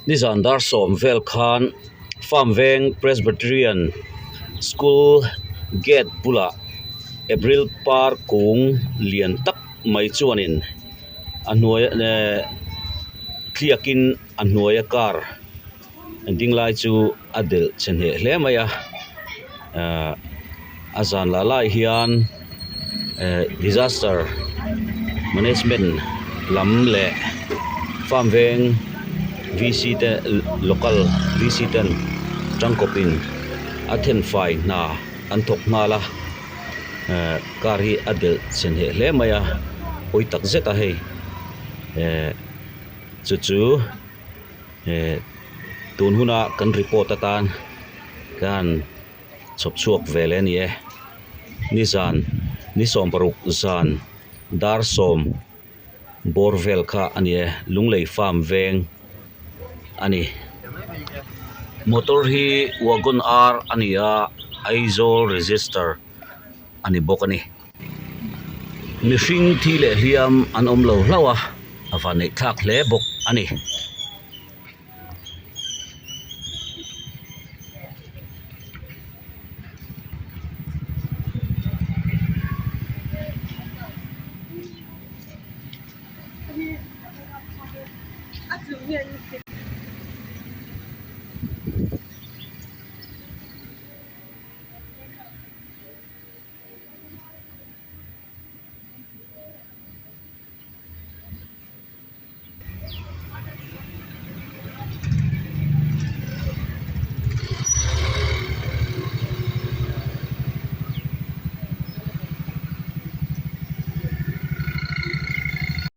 Nizan dar sawm vel khan farm veng Presbyterian school gate bulah April par kung lian tak mai chuanin a hnuai eh tliakin a hnuaia car ding lai chu a delh che hneh hle mai a ahh a zan lah lai hian eh disaster management lam leh farm veng v c te local v c ten tangkawp in a thenfai hna an thawk nghal a eh car hi a delh che hneh hle mai a pawi tak zet a hei eh chu chu. Eh tun huna kan report atan kan chhawp chhuak ve leh a ni e nizan ni 16 zan dar sawm bawr vel kha a ni e Lunglei farm veng a ni motor hi wagon r a ni a Aizawl register a ni bawk a ni. Mihring thi leh hliam an awm lo hlauh a, a vanneih thlak hle bawk a ni.